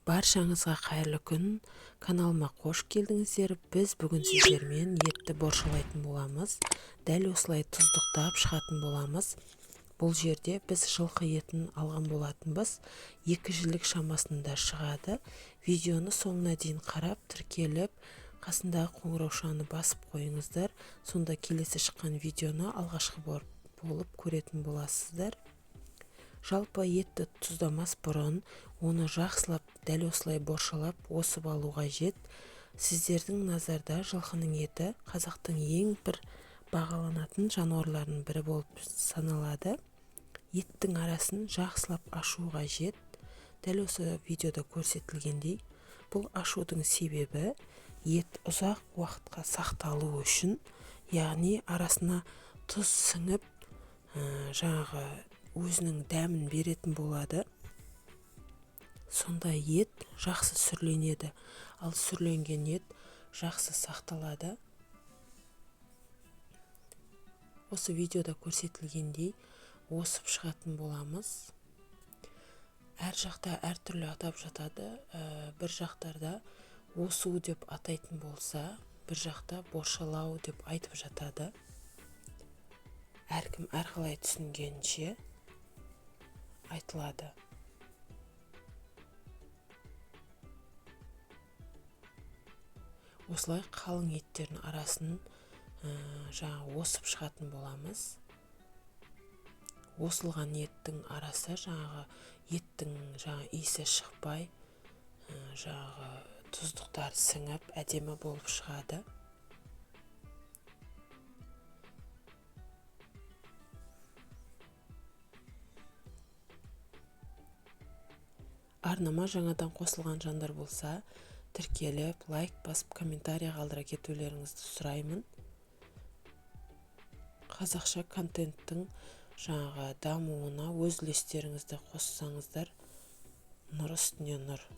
Баршаңызға қайырлы күн! Каналыма қош келдіңіздер. Біз бүгін сіздермен етті боршалайтын боламыз. Дәл осылай тұздықтап шығатын боламыз. Бұл жерде біз жылқы етін алған болатынбыз. 2 жілік шамасында шығады. Видеоны соңына дейін қарап, тіркеліп, қасындағы қоңыраушаны басып қойыңыздар. Сонда келесі шыққан видеоны алғашқы болып көретін боласыздар. Жалпы етті тұздамас бұрын оны жақсылап дәл осылай боршалап осып алу қажет. Сіздердің назарда жылқының еті қазақтың ең бір бағаланатын жануарларының бірі болып саналады. Еттің арасын жақсылап ашу қажет. Дәл осы видеода көрсетілгендей, бұл ашудың себебі ет ұзақ уақытқа сақталу үшін, яғни арасына тұз сіңіп, жаңағы өзінің дәмін беретін болады. Сонда ет жақсы сүрленеді, ал сүрленген ет жақсы сақталады. Осы видеода көрсетілгендей осып шығатын боламыз. Әр жақта әртүрлі атап жатады. Бір жақтарда осу деп атайтын болса, бір жақта боршалау деп айтып жатады. Әркім әрқалай түсінгенше айтылады. Осылай қалың еттердің арасын жаңа осып шығатын боламыз. Осылған еттің арасы жаңағы еттің жаңа иісі шықпай, жаңағы тұздықтар сіңіп әдемі болып шығады. Арнама жаңадан қосылған жандар болса, тіркеліп, лайк басып, комментарий қалдыра кетулеріңізді сұраймын. Қазақша контенттің жаңағы дамуына өз үлестеріңізді қоссаңыздар, нұр үстіне нұр.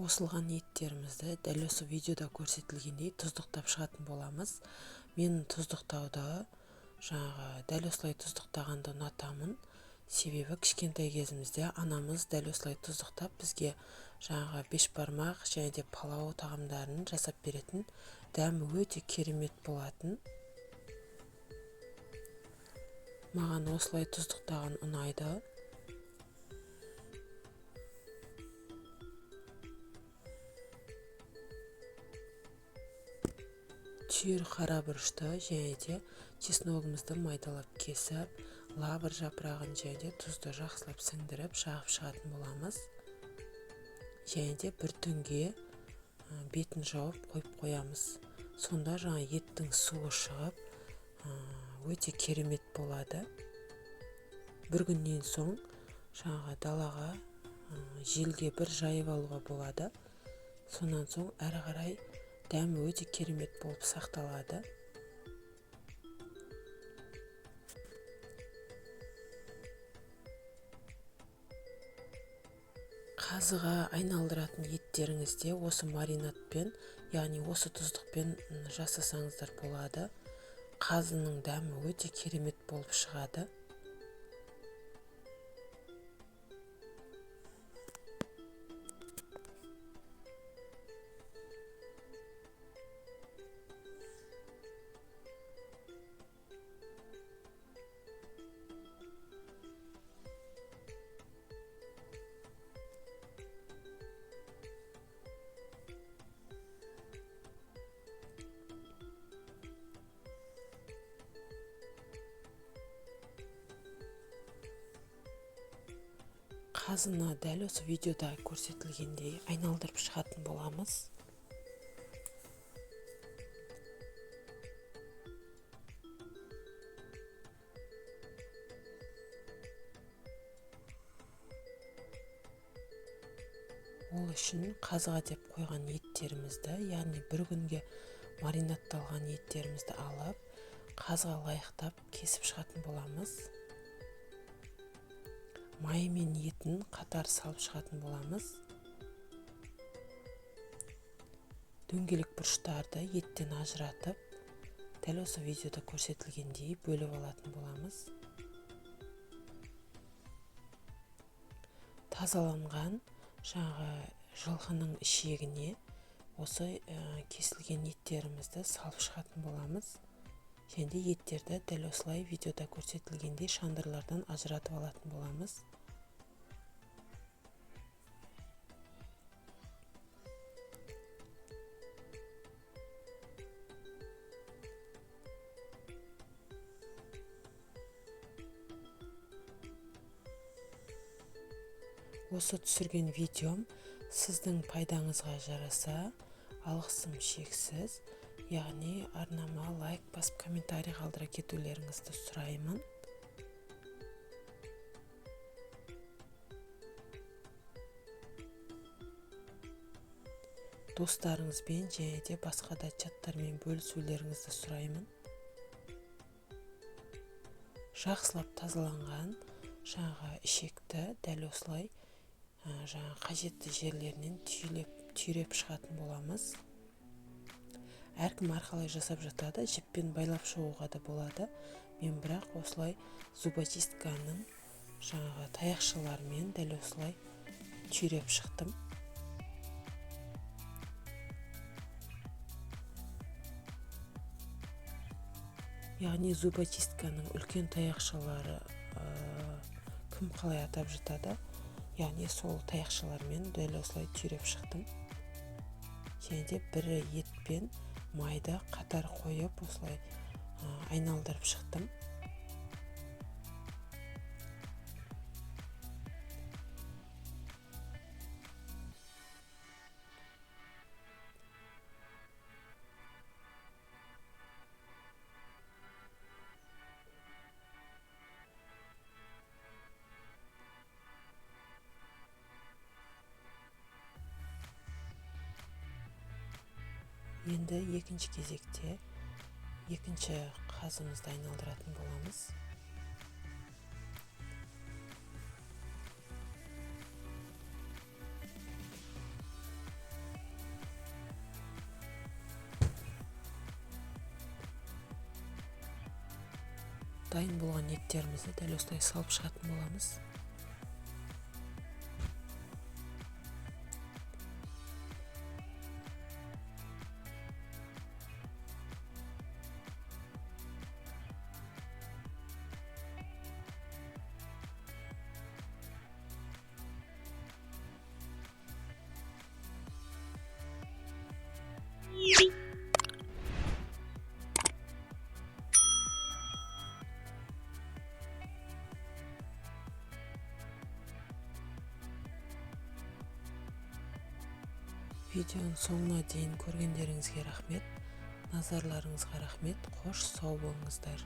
Осылған еттерімізді дәл осы видеода көрсетілгендей тұздықтап шығатын боламыз. Мен тұздықтауды жаңағы дәл осылай тұздықтағанды ұнатамын. Себебі кішкентай кезімізде анамыз дәл осылай тұздықтап бізге жаңағы бешбармақ және де палау тағамдарын жасап беретін, дәмі өте керемет болатын. Маған осылай тұздықтаған ұнайды. Түйір қара бұрышты және де чесногымызды майдалап кесіп, лавр жапырағын және де тұзды жақсылап сіңдіріп, жағып шығатын боламыз. Және де бір түнге бетін жауып қойып қоямыз. Сонда жаңа еттің суы шығып, өте керемет болады. Бір күннен соң жаңағы далаға, желге бір жайып алуға болады. Сонан соң әрі қарай дәмі өте керемет болып сақталады. Қазыға айналдыратын еттеріңізде осы маринадпен, яғни осы тұздықпен жасасаңыздар болады. Қазының дәмі өте керемет болып шығады. Қазыны дәл осы видеода көрсетілгендей айналдырып шығатын боламыз. Ол үшін қазыға деп қойған еттерімізді, яғни бір күнге маринадталған еттерімізді алып, қазыға лайықтап кесіп шығатын боламыз. Майы мен етін қатар салып шығатын боламыз. Дөңгелек бұрыштарды еттен ажыратып, дәл осы видеода көрсетілгендей бөліп алатын боламыз. Тазаланған жаңағы жылқының ішегіне осы кесілген еттерімізді салып шығатын боламыз. Және де еттерді дәл осылай видеода көрсетілгендей шандырлардан ажыратып алатын боламыз. Осы түсірген видеом сіздің пайдаңызға жараса, алғысым шексіз. Яғни арнама лайк басып комментарий қалдыра кетулеріңізді сұраймын. Достарыңызбен және де басқа да чаттармен бөлісулеріңізді сұраймын. Жақсылап тазаланған жаңағы ішекті дәл осылай жаңа қажетті жерлерінен түйреп шығатын боламыз. Әркім әрқалай жасап жатады, жіппен байлап шығуға да болады. Мен бірақ осылай зубочистканың жаңағы таяқшаларымен дәл осылай түйреп шықтым. Яғни зубочистканың үлкен таяқшалары кім қалай атап жатады, яғни сол таяқшалармен дәл осылай түйреп шықтым. Және де бірі етпен майды қатар қойып осылай айналдырып шықтым. Енді екінші кезекте екінші қазымызды айналдыратын боламыз. Дайын болған еттерімізді дәл осылай салып шығатын боламыз. Видеоның соңына дейін көргендеріңізге рахмет, назарларыңызға рахмет, қош сау болыңыздар.